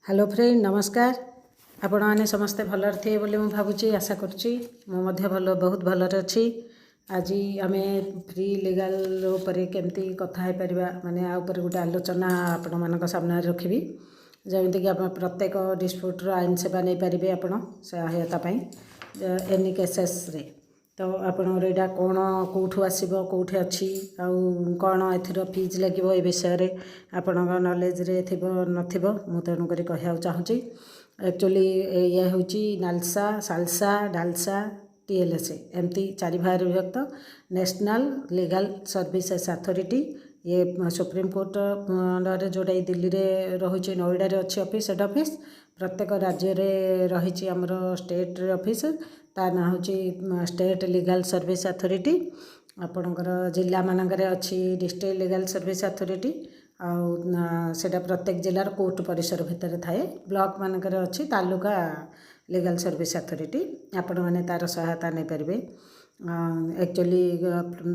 Hello friend, ନମସ୍କାର। ଆପଣମାନେ ସମସ୍ତେ ଭଲରେ ଥିବେ ବୋଲି ମୁଁ ଭାବୁଛି, ଆଶା କରୁଛି। ମୁଁ ମଧ୍ୟ ଭଲ, ବହୁତ ଭଲରେ ଅଛି। ଆଜି ଆମେ ଫ୍ରି ଲିଗାଲ ଉପରେ କେମିତି କଥା ହେଇପାରିବା, ମାନେ ଆ ଉପରେ ଗୋଟେ ଆଲୋଚନା ଆପଣମାନଙ୍କ ସାମ୍ନାରେ ରଖିବି। ଯେମିତିକି ଆପଣ ପ୍ରତ୍ୟେକ ଡିସ୍ପ୍ୟୁଟ୍ର ଆଇନ ସେବା ନେଇପାରିବେ ଆପଣ ସହାୟତା ପାଇଁ ଏନି କେସେସ୍ରେ। ତ ଆପଣଙ୍କର ଏଇଟା କ'ଣ, କେଉଁଠୁ ଆସିବ, କେଉଁଠି ଅଛି ଆଉ କ'ଣ ଏଥିର ଫିଜ୍ ଲାଗିବ, ଏ ବିଷୟରେ ଆପଣଙ୍କ ନଲେଜରେ ଥିବ ନଥିବ, ମୁଁ ତେଣୁକରି କହିବାକୁ ଚାହୁଁଛି। ଆକ୍ଚୁଆଲି ଇଏ ହେଉଛି ନାଲସା, ସାଲସା, ଡାଲସା, ଟିଏଲ୍ଏସ୍, ଏମିତି ଚାରି ଭାଗରେ ବିଭକ୍ତ। ନ୍ୟାସନାଲ୍ ଲିଗାଲ୍ ସର୍ଭିସେସ୍ ଅଥରିଟି, ଇଏ ସୁପ୍ରିମକୋର୍ଟ ଅଣ୍ଡରରେ, ଯେଉଁଟାକି ଦିଲ୍ଲୀରେ ରହୁଛି, ନୋଇଡ଼ାରେ ଅଛି ଅଫିସ୍, ହେଡ଼୍ ଅଫିସ୍। ପ୍ରତ୍ୟେକ ରାଜ୍ୟରେ ରହିଛି ଆମର ଷ୍ଟେଟ୍ରେ ଅଫିସ୍, ତା ନାଁ ହେଉଛି ଷ୍ଟେଟ୍ ଲିଗାଲ୍ ସର୍ଭିସ୍ ଅଥରିଟି। ଆପଣଙ୍କର ଜିଲ୍ଲାମାନଙ୍କରେ ଅଛି ଡିଷ୍ଟ୍ରିକ୍ଟ ଲିଗାଲ୍ ସର୍ଭିସ୍ ଅଥରିଟି ଆଉ ସେଇଟା ପ୍ରତ୍ୟେକ ଜିଲ୍ଲାର କୋର୍ଟ ପରିସର ଭିତରେ ଥାଏ। ବ୍ଲକ୍ ମାନଙ୍କରେ ଅଛି ତାଲୁକା ଲିଗାଲ୍ ସର୍ଭିସ୍ ଅଥରିଟି। ଆପଣମାନେ ତା'ର ସହାୟତା ନେଇପାରିବେ। ଆକ୍ଚୁଆଲି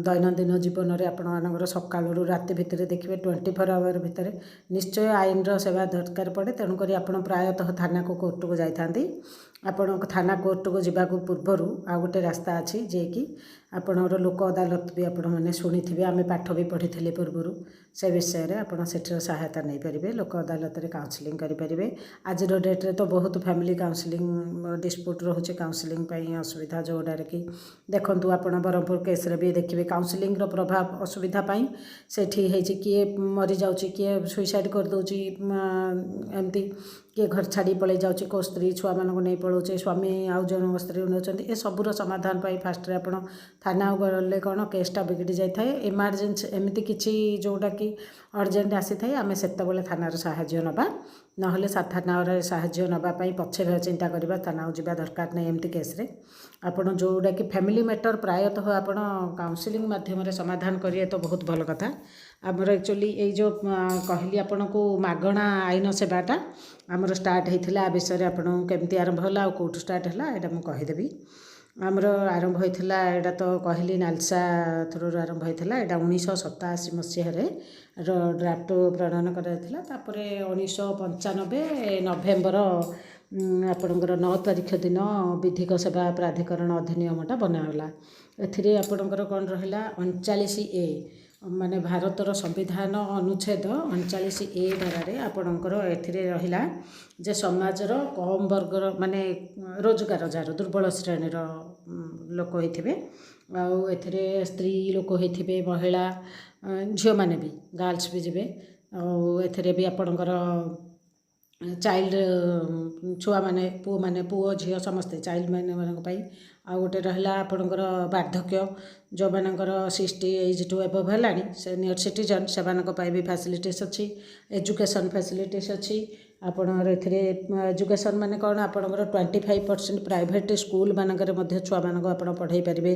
ଦୈନନ୍ଦିନ ଜୀବନରେ ଆପଣମାନଙ୍କର ସକାଳରୁ ରାତି ଭିତରେ ଦେଖିବେ, 24 ଆୱାର ଭିତରେ ନିଶ୍ଚୟ ଆଇନର ସେବା ଦରକାର ପଡ଼େ। ତେଣୁକରି ଆପଣ ପ୍ରାୟତଃ ଥାନାକୁ, କୋର୍ଟକୁ ଯାଇଥାନ୍ତି। ଆପଣଙ୍କ ଥାନା କୋର୍ଟକୁ ଯିବାକୁ ପୂର୍ବରୁ ଆଉ ଗୋଟେ ରାସ୍ତା ଅଛି, ଯିଏକି ଆପଣଙ୍କର ଲୋକ ଅଦାଲତ ବି ଆପଣମାନେ ଶୁଣିଥିବେ, ଆମେ ପାଠ ବି ପଢ଼ିଥିଲେ ପୂର୍ବରୁ ସେ ବିଷୟରେ। ଆପଣ ସେଠିର ସହାୟତା ନେଇପାରିବେ, ଲୋକ ଅଦାଲତରେ କାଉନସିଲିଂ କରିପାରିବେ। ଆଜିର ଡେଟ୍ରେ ତ ବହୁତ ଫ୍ୟାମିଲି କାଉନସିଲିଂ ଡିସ୍ପ୍ୟୁଟ୍ ରହୁଛି, କାଉନସିଲିଂ ପାଇଁ ଅସୁବିଧା, ଯେଉଁଟାରେ କି ଦେଖନ୍ତୁ, ଆପଣ ବ୍ରହ୍ମପୁର କେସ୍ରେ ବି ଦେଖିବେ, କାଉନସିଲିଂର ପ୍ରଭାବ ଅସୁବିଧା ପାଇଁ ସେଠି ହେଇଛି। କିଏ ମରିଯାଉଛି, କିଏ ସୁଇସାଇଡ଼୍ କରିଦେଉଛି, ଏମିତି କିଏ ଘର ଛାଡ଼ି ପଳେଇ ଯାଉଛି, କେଉଁ ସ୍ତ୍ରୀ ଛୁଆମାନଙ୍କୁ ନେଇ ପଳାଉଛି, ସ୍ୱାମୀ ଆଉ ଜଣଙ୍କ ସ୍ତ୍ରୀ ନେଉଛନ୍ତି। ଏସବୁର ସମାଧାନ ପାଇଁ ଫାଷ୍ଟରେ ଆପଣ ଥାନାକୁ ଗଲେ କ'ଣ କେସ୍ଟା ବିଗିଡ଼ି ଯାଇଥାଏ। ଏମାର୍ଜେନ୍ସି ଏମିତି କିଛି ଯେଉଁଟାକି ଅର୍ଜେଣ୍ଟ ଆସିଥାଏ, ଆମେ ସେତେବେଳେ ଥାନାର ସାହାଯ୍ୟ ନେବା। ନହେଲେ ଥାନାର ସାହାଯ୍ୟ ନେବା ପାଇଁ ପଛରେ ଚିନ୍ତା କରିବା, ଥାନାକୁ ଯିବା ଦରକାର ନାହିଁ। ଏମିତି କେସ୍ରେ ଆପଣ ଯେଉଁଟାକି ଫ୍ୟାମିଲି ମ୍ୟାଟର୍ ପ୍ରାୟତଃ ଆପଣ କାଉନସିଲିଂ ମାଧ୍ୟମରେ ସମାଧାନ କରିବେ ତ ବହୁତ ଭଲ କଥା। ଆମର ଆକ୍ଚୁଆଲି ଏଇ ଯେଉଁ କହିଲି ଆପଣଙ୍କୁ, ମାଗଣା ଆଇନ ସେବାଟା ଆମର ଷ୍ଟାର୍ଟ ହେଇଥିଲା, ଆ ବିଷୟରେ ଆପଣଙ୍କୁ କେମିତି ଆରମ୍ଭ ହେଲା ଆଉ କେଉଁଠୁ ଷ୍ଟାର୍ଟ ହେଲା, ଏଇଟା ମୁଁ କହିଦେବି। ଆମର ଆରମ୍ଭ ହୋଇଥିଲା, ଏଇଟା ତ କହିଲି, ନାଲସା ଥ୍ରୁରୁ ଆରମ୍ଭ ହୋଇଥିଲା। ଏଇଟା 1987 ମସିହାରେ ର ଡ୍ରାଫ୍ଟ ପ୍ରଣୟନ କରାଯାଇଥିଲା। ତାପରେ 1995 ନଭେମ୍ବର ଆପଣଙ୍କର 9 ତାରିଖ ଦିନ ବିଧିକ ସେବା ପ୍ରାଧିକରଣ ଅଧିନିୟମଟା ବନାଗଲା। ଏଥିରେ ଆପଣଙ୍କର କ'ଣ ରହିଲା? 39ଏ, ମାନେ ଭାରତର ସମ୍ବିଧାନ ଅନୁଚ୍ଛେଦ 39ଏ ଧାରାରେ ଆପଣଙ୍କର ଏଥିରେ ରହିଲା ଯେ ସମାଜର କମ୍ ବର୍ଗର, ମାନେ ରୋଜଗାର ଯାହାର, ଦୁର୍ବଳ ଶ୍ରେଣୀର ଲୋକ ହେଇଥିବେ, ଆଉ ଏଥିରେ ସ୍ତ୍ରୀ ଲୋକ ହେଇଥିବେ, ମହିଳା, ଝିଅମାନେ ବି, ଗାର୍ଲସ ବି ଯିବେ। ଆଉ ଏଥିରେ ବି ଆପଣଙ୍କର ଚାଇଲ୍ଡ ଛୁଆମାନେ, ପୁଅମାନେ, ପୁଅ ଝିଅ ସମସ୍ତେ, ଚାଇଲ୍ଡ ମାନଙ୍କ ପାଇଁ। ଆଉ ଗୋଟେ ରହିଲା ଆପଣଙ୍କର ବାର୍ଦ୍ଧକ୍ୟ, ଯେଉଁମାନଙ୍କର 60 ଏଜ୍ ଟୁ ଏବଭ୍ ହେଲାଣି, ସିନିୟର ସିଟିଜନ୍, ସେମାନଙ୍କ ପାଇଁ ବି ଫ୍ୟାସିଲିଟିସ୍ ଅଛି। ଏଜୁକେସନ୍ ଫ୍ୟାସିଲିଟିସ୍ ଅଛି ଆପଣଙ୍କର ଏଥିରେ। ଏଜୁକେସନ୍ ମାନେ କ'ଣ? ଆପଣଙ୍କର 25% ପ୍ରାଇଭେଟ୍ ସ୍କୁଲ ମାନଙ୍କରେ ମଧ୍ୟ ଛୁଆମାନଙ୍କୁ ଆପଣ ପଢ଼ାଇ ପାରିବେ,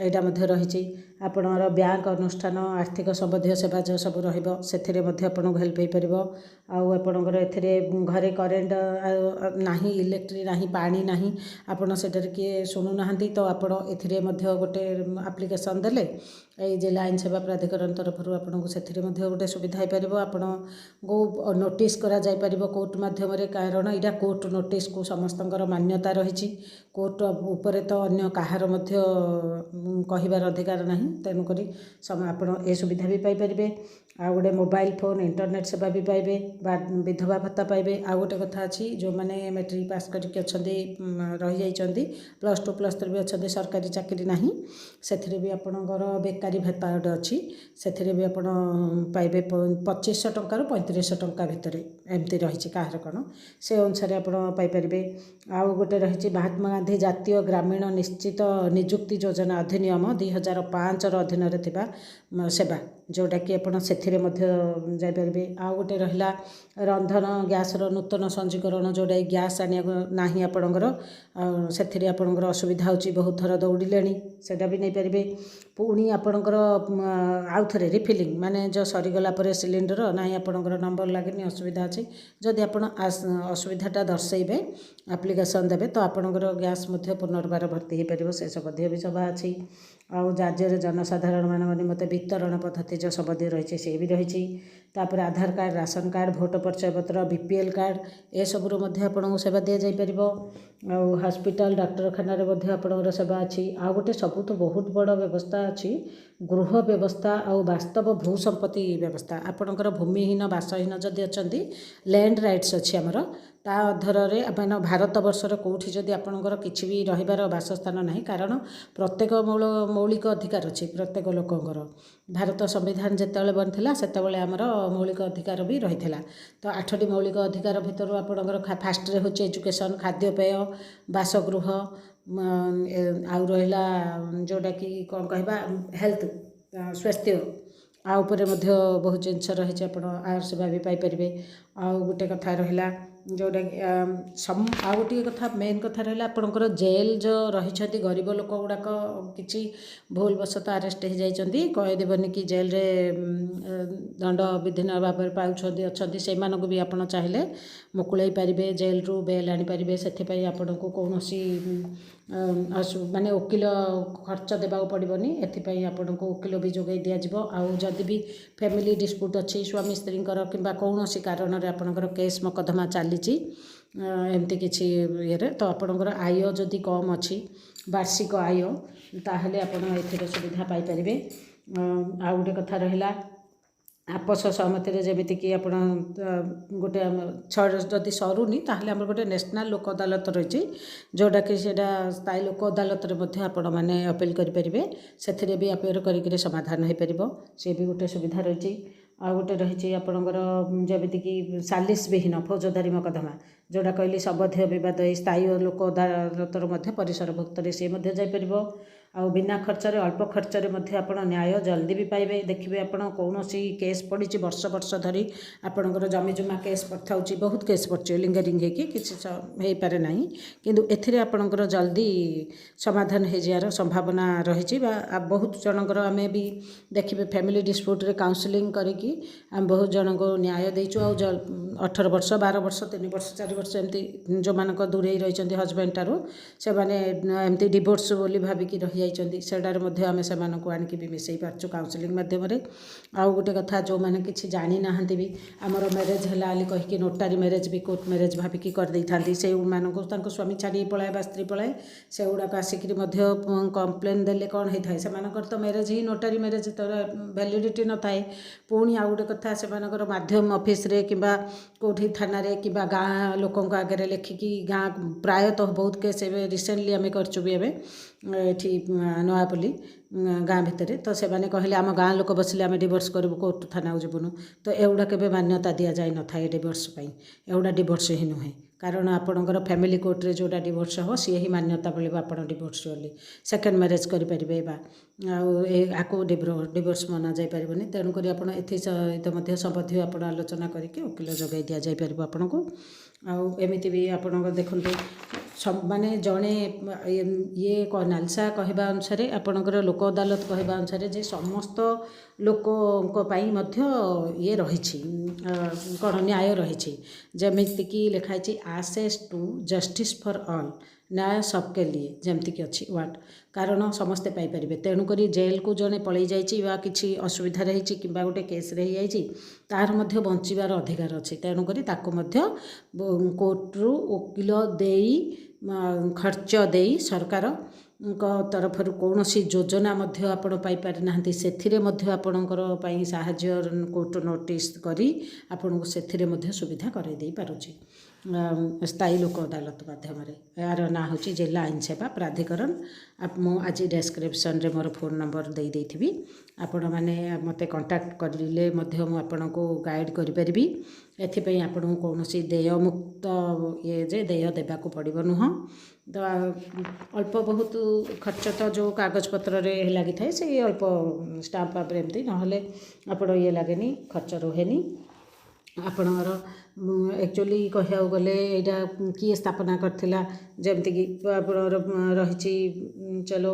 ଏଇଟା ମଧ୍ୟ ରହିଛି। ଆପଣଙ୍କର ବ୍ୟାଙ୍କ ଅନୁଷ୍ଠାନ, ଆର୍ଥିକ ସମ୍ବନ୍ଧୀୟ ସେବା ଯେଉଁ ସବୁ ରହିବ, ସେଥିରେ ମଧ୍ୟ ଆପଣଙ୍କୁ ହେଲ୍ପ ହେଇପାରିବ। ଆଉ ଆପଣଙ୍କର ଏଥିରେ ଘରେ କରେଣ୍ଟ ନାହିଁ, ଇଲେକ୍ଟ୍ରି ନାହିଁ, ପାଣି ନାହିଁ, ଆପଣ ସେଠାରେ କିଏ ଶୁଣୁନାହାନ୍ତି, ତ ଆପଣ ଏଥିରେ ମଧ୍ୟ ଗୋଟେ ଆପ୍ଲିକେସନ୍ ଦେଲେ ଏଇ ଜିଲ୍ଲା ଆଇନ ସେବା ପ୍ରାଧିକରଣ ତରଫରୁ ଆପଣଙ୍କୁ ସେଥିରେ ମଧ୍ୟ ଗୋଟେ ସୁବିଧା ହେଇପାରିବ। ଆପଣଙ୍କୁ ନୋଟିସ୍ କରାଯାଇପାରିବ କୋର୍ଟ ମାଧ୍ୟମରେ, କାରଣ ଏଇଟା କୋର୍ଟ ନୋଟିସ୍କୁ ସମସ୍ତଙ୍କର ମାନ୍ୟତା ରହିଛି। କୋର୍ଟ ଉପରେ ତ ଅନ୍ୟ କାହାର ମଧ୍ୟ କହିବାର ଅଧିକାର ନାହିଁ। ତେଣୁକରି ଆପଣ ଏ ସୁବିଧା ବି ପାଇପାରିବେ। ଆଉ ଗୋଟେ ମୋବାଇଲ ଫୋନ୍, ଇଣ୍ଟରନେଟ୍ ସେବା ବି ପାଇବେ ବା ବିଧବା ଭତ୍ତା ପାଇବେ। ଆଉ ଗୋଟେ କଥା ଅଛି, ଯେଉଁମାନେ ମେଟ୍ରିକ୍ ପାସ୍ କରିକି ଅଛନ୍ତି, ରହିଯାଇଛନ୍ତି, +2, +3 ବି ଅଛନ୍ତି, ସରକାରୀ ଚାକିରି ନାହିଁ, ସେଥିରେ ବି ଆପଣଙ୍କର ବେକାରୀ ଭତ୍ତା ଗୋଟେ ଅଛି। ସେଥିରେ ବି ଆପଣ ପାଇବେ। 2500 ଟଙ୍କାରୁ 3500 ଟଙ୍କା ଭିତରେ ଏମିତି ରହିଛି କାହାର କ'ଣ, ସେ ଅନୁସାରେ ଆପଣ ପାଇପାରିବେ। ଆଉ ଗୋଟେ ରହିଛି ମହାତ୍ମା ଗାନ୍ଧୀ ଜାତୀୟ ଗ୍ରାମୀଣ ନିଶ୍ଚିତ ନିଯୁକ୍ତି ଯୋଜନା ଅଧିନିୟମ 2005ର ଅଧୀନରେ ଥିବା ସେବା, ଯେଉଁଟାକି ଆପଣ ସେଥିରେ ମଧ୍ୟ ଯାଇପାରିବେ। ଆଉ ଗୋଟେ ରହିଲା ରନ୍ଧନ ଗ୍ୟାସ୍ର ନୂତନ ସଂଯୋଗୀକରଣ, ଯେଉଁଟାକି ଗ୍ୟାସ୍ ଆଣିବାକୁ ନାହିଁ ଆପଣଙ୍କର, ଆଉ ସେଥିରେ ଆପଣଙ୍କର ଅସୁବିଧା ହେଉଛି, ବହୁତ ଥର ଦୌଡ଼ିଲେଣି, ସେଇଟା ବି ନେଇପାରିବେ। ପୁଣି ଆପଣଙ୍କର ଆଉ ଥରେ ରିଫିଲିଂ, ମାନେ ଯେଉଁ ସରିଗଲା ପରେ ସିଲିଣ୍ଡର ନାହିଁ, ଆପଣଙ୍କର ନମ୍ବର ଲାଗିନି, ଅସୁବିଧା ଅଛି, ଯଦି ଆପଣ ଅସୁବିଧାଟା ଦର୍ଶାଇବେ, ଆପ୍ଲିକେସନ୍ ଦେବେ, ତ ଆପଣଙ୍କର ଗ୍ୟାସ୍ ମଧ୍ୟ ପୁନର୍ବାର ଭର୍ତ୍ତି ହୋଇପାରିବ। ସେ ସମ୍ବନ୍ଧୀୟ ବି ସେବା ଅଛି। ଆଉ ରାଜ୍ୟରେ ଜନସାଧାରଣମାନଙ୍କ ନିମନ୍ତେ ବିତରଣ ପଦ୍ଧତି ଯେଉଁ ସମ୍ବନ୍ଧୀୟ ରହିଛି, ସେ ବି ରହିଛି। ତାପରେ ଆଧାର କାର୍ଡ଼, ରାସନ କାର୍ଡ଼, ଭୋଟ ପରିଚୟ ପତ୍ର, ବିପିଏଲ କାର୍ଡ଼, ଏସବୁର ମଧ୍ୟ ଆପଣଙ୍କୁ ସେବା ଦିଆଯାଇପାରିବ। ଆଉ ହସ୍ପିଟାଲ, ଡାକ୍ତରଖାନାରେ ମଧ୍ୟ ଆପଣଙ୍କର ସେବା ଅଛି। ଆଉ ଗୋଟିଏ ସବୁଠୁ ବହୁତ ବଡ଼ ବ୍ୟବସ୍ଥା ଅଛି, ଗୃହ ବ୍ୟବସ୍ଥା ଆଉ ବାସ୍ତବ ଭୂ ସମ୍ପତ୍ତି ବ୍ୟବସ୍ଥା। ଆପଣଙ୍କର ଭୂମିହୀନ, ବାସହୀନ ଯଦି ଅଛନ୍ତି, ଲ୍ୟାଣ୍ଡ ରାଇଟ୍ସ ଅଛି ଆମର। ତା ଅଧରରେ ମାନେ ଭାରତ ବର୍ଷର କେଉଁଠି ଯଦି ଆପଣଙ୍କର କିଛି ବି ରହିବାର ବାସସ୍ଥାନ ନାହିଁ, କାରଣ ପ୍ରତ୍ୟେକ ମୂଳ ମୌଳିକ ଅଧିକାର ଅଛି ପ୍ରତ୍ୟେକ ଲୋକଙ୍କର। ଭାରତ ସମ୍ବିଧାନ ଯେତେବେଳେ ବନିଥିଲା, ସେତେବେଳେ ଆମର ମୌଳିକ ଅଧିକାର ବି ରହିଥିଲା। ତ ଆଠଟି ମୌଳିକ ଅଧିକାର ଭିତରୁ ଆପଣଙ୍କର ଫାଷ୍ଟରେ ହେଉଛି ଏଜୁକେସନ୍, ଖାଦ୍ୟପେୟ, ବାସଗୃହ, ଆଉ ରହିଲା ଯେଉଁଟାକି କ'ଣ କହିବା, ହେଲ୍ଥ, ସ୍ୱାସ୍ଥ୍ୟ। ଆ ଉପରେ ମଧ୍ୟ ବହୁତ ଜିନିଷ ରହିଛି, ଆପଣ ଆର ସେବା ବି ପାଇପାରିବେ। ଆଉ ଗୋଟେ କଥା ରହିଲା ଯେଉଁଟାକି ଆଉ ଗୋଟିଏ କଥା, ମେନ୍ କଥା ରହିଲା ଆପଣଙ୍କର ଜେଲ୍ ଯେଉଁ ରହିଛନ୍ତି ଗରିବ ଲୋକ ଗୁଡ଼ାକ, କିଛି ଭୁଲ ବଶତଃ ଆରେଷ୍ଟ ହୋଇଯାଇଛନ୍ତି, କଏଦୀ ବନିକି ଜେଲରେ ଦଣ୍ଡ ବିଧିନ ଭାବରେ ପାଉଛନ୍ତି, ଅଛନ୍ତି, ସେମାନଙ୍କୁ ବି ଆପଣ ଚାହିଁଲେ ମୁକୁଳାଇ ପାରିବେ, ଜେଲରୁ ବେଲ୍ ଆଣିପାରିବେ। ସେଥିପାଇଁ ଆପଣଙ୍କୁ କୌଣସି ମାନେ ଓକିଲ ଖର୍ଚ୍ଚ ଦେବାକୁ ପଡ଼ିବନି। ଏଥିପାଇଁ ଆପଣଙ୍କୁ ଓକିଲ ବି ଯୋଗାଇ ଦିଆଯିବ। ଆଉ ଯଦି ବି ଫ୍ୟାମିଲି ଡିସ୍ପ୍ୟୁଟ୍ ଅଛି ସ୍ୱାମୀ ସ୍ତ୍ରୀଙ୍କର, କିମ୍ବା କୌଣସି କାରଣରେ ଆପଣଙ୍କର କେସ୍ ମକଦ୍ଦମା ଚାଲିଛି ଏମିତି କିଛି ଇଏରେ, ତ ଆପଣଙ୍କର ଆୟ ଯଦି କମ୍ ଅଛି, ବାର୍ଷିକ ଆୟ, ତାହେଲେ ଆପଣ ଏଥିରେ ସୁବିଧା ପାଇପାରିବେ। ଆଉ ଗୋଟେ କଥା ରହିଲା ଆପୋଷ ସହମତିରେ, ଯେମିତିକି ଆପଣ ଗୋଟେ ଯଦି ସରୁନି, ତାହେଲେ ଆମର ଗୋଟେ ନ୍ୟାସନାଲ୍ ଲୋକ ଅଦାଲତ ରହିଛି, ଯେଉଁଟାକି ସେଇଟା ସ୍ଥାୟୀ ଲୋକ ଅଦାଲତରେ ମଧ୍ୟ ଆପଣମାନେ ଅପିଲ୍ କରିପାରିବେ। ସେଥିରେ ବି ଆପିୟର କରିକିରି ସମାଧାନ ହୋଇପାରିବ। ସେ ବି ଗୋଟେ ସୁବିଧା ରହିଛି। ଆଉ ଗୋଟେ ରହିଛି ଆପଣଙ୍କର ଯେମିତିକି ସାଲିସ ବିହୀନ ଫୌଜଦାରୀ ମକଦ୍ଦମା, ଯେଉଁଟା କହିଲି, ସମ୍ବନ୍ଧୀୟ ବିବାଦ, ଏଇ ସ୍ଥାୟୀ ଲୋକ ଅଦାଲତର ମଧ୍ୟ ପରିସରଭୁକ୍ତରେ ସିଏ ମଧ୍ୟ ଯାଇପାରିବ। ଆଉ ବିନା ଖର୍ଚ୍ଚରେ, ଅଳ୍ପ ଖର୍ଚ୍ଚରେ ମଧ୍ୟ ଆପଣ ନ୍ୟାୟ ଜଲ୍ଦି ବି ପାଇବେ। ଦେଖିବେ, ଆପଣ କୌଣସି କେସ୍ ପଡ଼ିଛି ବର୍ଷ ବର୍ଷ ଧରି, ଆପଣଙ୍କର ଜମି ଜମା କେସ୍ ପଡ଼ିଥାଉଛି, ବହୁତ କେସ୍ ପଡ଼ିଛି, ଲିଙ୍ଗରିଂ ହେଇକି କିଛି ହେଇପାରେ ନାହିଁ, କିନ୍ତୁ ଏଥିରେ ଆପଣଙ୍କର ଜଲ୍ଦି ସମାଧାନ ହେଇଯିବାର ସମ୍ଭାବନା ରହିଛି। ବା ବହୁତ ଜଣଙ୍କର ଆମେ ବି ଦେଖିବେ, ଫ୍ୟାମିଲି ଡିସ୍ପ୍ୟୁଟ୍ରେ କାଉନସିଲିଂ କରିକି ଆମେ ବହୁତ ଜଣଙ୍କୁ ନ୍ୟାୟ ଦେଇଛୁ। ଆଉ 18 ବର୍ଷ, 12 ବର୍ଷ, 3 ବର୍ଷ, 4 ବର୍ଷ ଏମିତି ଯେଉଁମାନଙ୍କ ଦୂରେଇ ରହିଛନ୍ତି ହଜବେଣ୍ଡ ଠାରୁ, ସେମାନେ ଏମିତି ଡିଭୋର୍ସ ବୋଲି ଭାବିକି ରହିଯାଇଛନ୍ତି, ସେଇଟାରେ ମଧ୍ୟ ଆମେ ସେମାନଙ୍କୁ ଆଣିକି ବି ମିଶାଇ ପାରୁଛୁ କାଉନସିଲିଂ ମାଧ୍ୟମରେ। ଆଉ ଗୋଟେ କଥା, ଯେଉଁମାନେ କିଛି ଜାଣିନାହାନ୍ତି ବି, ଆମର ମ୍ୟାରେଜ୍ ହେଲା ବୋଲି କହିକି ନୋଟାରୀ ମ୍ୟାରେଜ୍ ବି କୋର୍ଟ ମ୍ୟାରେଜ୍ ଭାବିକି କରିଦେଇଥାନ୍ତି, ସେଇମାନଙ୍କୁ ତାଙ୍କ ସ୍ୱାମୀ ଛାଡ଼ିକି ପଳାଏ ବା ସ୍ତ୍ରୀ ପଳାଏ, ସେଗୁଡ଼ାକ ଆସିକିରି ମଧ୍ୟ କମ୍ପ୍ଲେନ୍ ଦେଲେ କ'ଣ ହେଇଥାଏ, ସେମାନଙ୍କର ତ ମ୍ୟାରେଜ୍ ହିଁ ନୋଟାରୀ ମ୍ୟାରେଜ୍, ତ ଭ୍ୟାଲିଡ଼ିଟି ନଥାଏ। ପୁଣି ଆଉ ଗୋଟେ କଥା, ସେମାନଙ୍କର ମାଧ୍ୟମ ଅଫିସରେ କିମ୍ବା କେଉଁଠି ଥାନାରେ କିମ୍ବା ଗାଁ ଲୋକଙ୍କ ଆଗରେ ଲେଖିକି, ଗାଁ ପ୍ରାୟତଃ ବହୁତ କେସ୍ ଏବେ ରିସେଣ୍ଟଲି ଆମେ କରିଛୁ ବି ଏବେ ଏଠି ନୟାପଲ୍ଲୀ ଗାଁ ଭିତରେ। ତ ସେମାନେ କହିଲେ, ଆମ ଗାଁ ଲୋକ ବସିଲେ ଆମେ ଡିଭୋର୍ସ କରିବୁ, କୋର୍ଟ ଥାନାକୁ ଯିବୁନୁ। ତ ଏଗୁଡ଼ା କେବେ ମାନ୍ୟତା ଦିଆଯାଇନଥାଏ ଡିଭୋର୍ସ ପାଇଁ। ଏଗୁଡ଼ା ଡିଭୋର୍ସ ହିଁ ନୁହେଁ, କାରଣ ଆପଣଙ୍କର ଫ୍ୟାମିଲି କୋର୍ଟରେ ଯେଉଁଟା ଡିଭୋର୍ସ ହେବ, ସିଏ ହିଁ ମାନ୍ୟତା ମିଳିବ ଆପଣ ଡିଭୋର୍ସ ବୋଲି, ସେକେଣ୍ଡ ମ୍ୟାରେଜ୍ କରିପାରିବେ ବା ଆଉ ଆକୁ ଡିଭୋର୍ସ ମନା ଯାଇପାରିବନି। ତେଣୁକରି ଆପଣ ଏଥିସହିତ ମଧ୍ୟ ସମ୍ବନ୍ଧୀୟ ଆପଣ ଆଲୋଚନା କରିକି ଓକିଲ ଯୋଗାଇ ଦିଆଯାଇପାରିବ ଆପଣଙ୍କୁ। ଆଉ ଏମିତି ବି ଆପଣଙ୍କ ଦେଖନ୍ତୁ, ମାନେ ଜଣେ ଇଏ ନାଲସା କହିବା ଅନୁସାରେ, ଆପଣଙ୍କର ଲୋକ ଅଦାଲତ କହିବା ଅନୁସାରେ ଯେ ସମସ୍ତ ଲୋକଙ୍କ ପାଇଁ ମଧ୍ୟ ଇଏ ରହିଛି, କ'ଣ, ନ୍ୟାୟ ରହିଛି। ଯେମିତିକି ଲେଖା ହେଇଛି "Access to justice for all", ନ୍ୟାୟ ସବକେ ଲିଏ ଯେମିତିକି ଅଛି ୱାର୍ଡ଼, କାରଣ ସମସ୍ତେ ପାଇପାରିବେ। ତେଣୁକରି ଜେଲକୁ ଜଣେ ପଳେଇ ଯାଇଛି ବା କିଛି ଅସୁବିଧାରେ ହେଇଛି କିମ୍ବା ଗୋଟେ କେସ୍ରେ ହେଇଯାଇଛି, ତାର ମଧ୍ୟ ବଞ୍ଚିବାର ଅଧିକାର ଅଛି। ତେଣୁକରି ତାକୁ ମଧ୍ୟ କୋର୍ଟରୁ ଓକିଲ ଦେଇ, ଖର୍ଚ୍ଚ ଦେଇ, ସରକାରଙ୍କ ତରଫରୁ କୌଣସି ଯୋଜନା ମଧ୍ୟ ଆପଣ ପାଇପାରିନାହାନ୍ତି, ସେଥିରେ ମଧ୍ୟ ଆପଣଙ୍କର ପାଇଁ ସାହାଯ୍ୟ କୋର୍ଟ ନୋଟିସ୍ କରି ଆପଣଙ୍କୁ ସେଥିରେ ମଧ୍ୟ ସୁବିଧା କରାଇ ଦେଇପାରୁଛି ସ୍ଥାୟୀ ଲୋକ ଅଦାଲତ ମାଧ୍ୟମରେ। ଏହାର ନାଁ ହେଉଛି ଜିଲ୍ଲା ଆଇନ ସେବା ପ୍ରାଧିକରଣ। ମୁଁ ଆଜି ଡେସ୍କ୍ରିପସନ୍ରେ ମୋର ଫୋନ୍ ନମ୍ବର ଦେଇ ଦେଇଥିବି। ଆପଣମାନେ ମୋତେ କଣ୍ଟାକ୍ଟ କରିଲେ ମଧ୍ୟ ମୁଁ ଆପଣଙ୍କୁ ଗାଇଡ଼ କରିପାରିବି। ଏଥିପାଇଁ ଆପଣଙ୍କୁ କୌଣସି ଦେୟମୁକ୍ତ ଇଏ ଯେ ଦେୟ ଦେବାକୁ ପଡ଼ିବ ନୁହଁ। ତ ଅଳ୍ପ ବହୁତ ଖର୍ଚ୍ଚ ତ ଯେଉଁ କାଗଜପତ୍ରରେ ଲାଗିଥାଏ, ସେଇ ଅଳ୍ପ ଷ୍ଟାମ୍ପ ଫାମ୍ପରେ ଏମିତି, ନହେଲେ ଆପଣ ଇଏ ଲାଗେନି, ଖର୍ଚ୍ଚ ରୁହେନି ଆପଣଙ୍କର। ଆକ୍ଚୁଆଲି କହିବାକୁ ଗଲେ ଏଇଟା କିଏ ସ୍ଥାପନା କରିଥିଲା, ଯେମିତିକି ଆପଣଙ୍କର ରହିଛି, ଚଲୋ,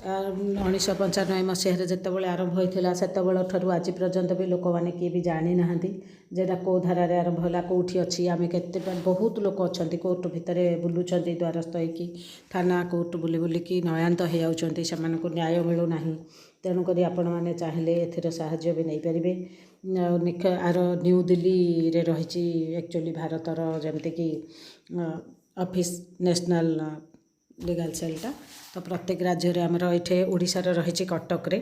1995 ମସିହାରେ ଯେତେବେଳେ ଆରମ୍ଭ ହୋଇଥିଲା, ସେତେବେଳ ଠାରୁ ଆଜି ପର୍ଯ୍ୟନ୍ତ ବି ଲୋକମାନେ କିଏ ବି ଜାଣିନାହାନ୍ତି ଯେ ଏଇଟା କେଉଁ ଧାରାରେ ଆରମ୍ଭ ହେଲା, କେଉଁଠି ଅଛି। ଆମେ କେତେ ବହୁତ ଲୋକ ଅଛନ୍ତି, କୋର୍ଟ ଭିତରେ ବୁଲୁଛନ୍ତି, ଦ୍ୱାରସ୍ଥ ହେଇକି ଥାନା କୋର୍ଟ ବୁଲି ବୁଲିକି ନୟାନ୍ତ ହେଇଯାଉଛନ୍ତି, ସେମାନଙ୍କୁ ନ୍ୟାୟ ମିଳୁନାହିଁ। ତେଣୁକରି ଆପଣମାନେ ଚାହିଁଲେ ଏଥିର ସାହାଯ୍ୟ ବି ନେଇପାରିବେ। ଆଉ ଆର ନ୍ୟୁ ଦିଲ୍ଲୀରେ ରହିଛି ଆକ୍ଚୁଆଲି ଭାରତର ଯେମିତିକି ଅଫିସ୍, ନ୍ୟାସନାଲ୍ ଲିଗାଲ୍ ସେଲ୍ଟା। ତ ପ୍ରତ୍ୟେକ ରାଜ୍ୟରେ ଆମର ଏଇଠି ଓଡ଼ିଶାର ରହିଛି କଟକରେ।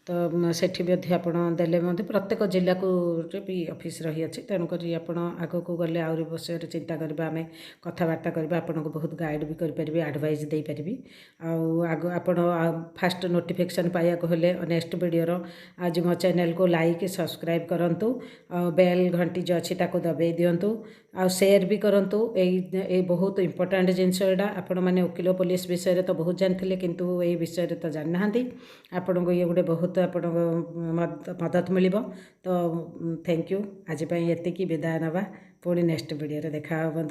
ତ ସେଠି ମଧ୍ୟ ଆପଣ ଦେଲେ ମଧ୍ୟ ପ୍ରତ୍ୟେକ ଜିଲ୍ଲାକୁ ବି ଅଫିସ୍ ରହିଅଛି। ତେଣୁକରି ଆପଣ ଆଗକୁ ଗଲେ ଆହୁରି ବିଷୟରେ ଚିନ୍ତା କରିବା, ଆମେ କଥାବାର୍ତ୍ତା କରିବା, ଆପଣଙ୍କୁ ବହୁତ ଗାଇଡ଼ ବି କରିପାରିବି, ଆଡ଼ଭାଇସ୍ ଦେଇପାରିବି। ଆଉ ଆଗ ଆପଣ ଫାଷ୍ଟ ନୋଟିଫିକେସନ୍ ପାଇବାକୁ ହେଲେ ନେକ୍ସଟ ଭିଡ଼ିଓର ଆଜି ମୋ ଚ୍ୟାନେଲକୁ ଲାଇକ୍, ସବସ୍କ୍ରାଇବ୍ କରନ୍ତୁ ଆଉ ବେଲ୍ ଘଣ୍ଟି ଯେଉଁ ଅଛି ତାକୁ ଦବାଇ ଦିଅନ୍ତୁ ଆଉ ସେୟାର ବି କରନ୍ତୁ। ଏଇ ବହୁତ ଇମ୍ପୋର୍ଟାଣ୍ଟ ଜିନିଷ ଏଇଟା। ଆପଣମାନେ ଓକିଲ, ପୋଲିସ ବିଷୟରେ ତ ବହୁତ ଜାଣିଥିଲେ, କିନ୍ତୁ ଏଇ ବିଷୟରେ ତ ଜାଣିନାହାନ୍ତି। ଆପଣଙ୍କୁ ଇଏ ଗୋଟେ ବହୁତ ଆପଣଙ୍କ ମଦତ ମିଳିବ। ତ thank you, ଆଜି ପାଇଁ ଏତିକି, ବିଦାୟ ନେବା। ପୁଣି ନେକ୍ସଟ ଭିଡ଼ିଓରେ ଦେଖା ହେବ ବନ୍ଧୁ।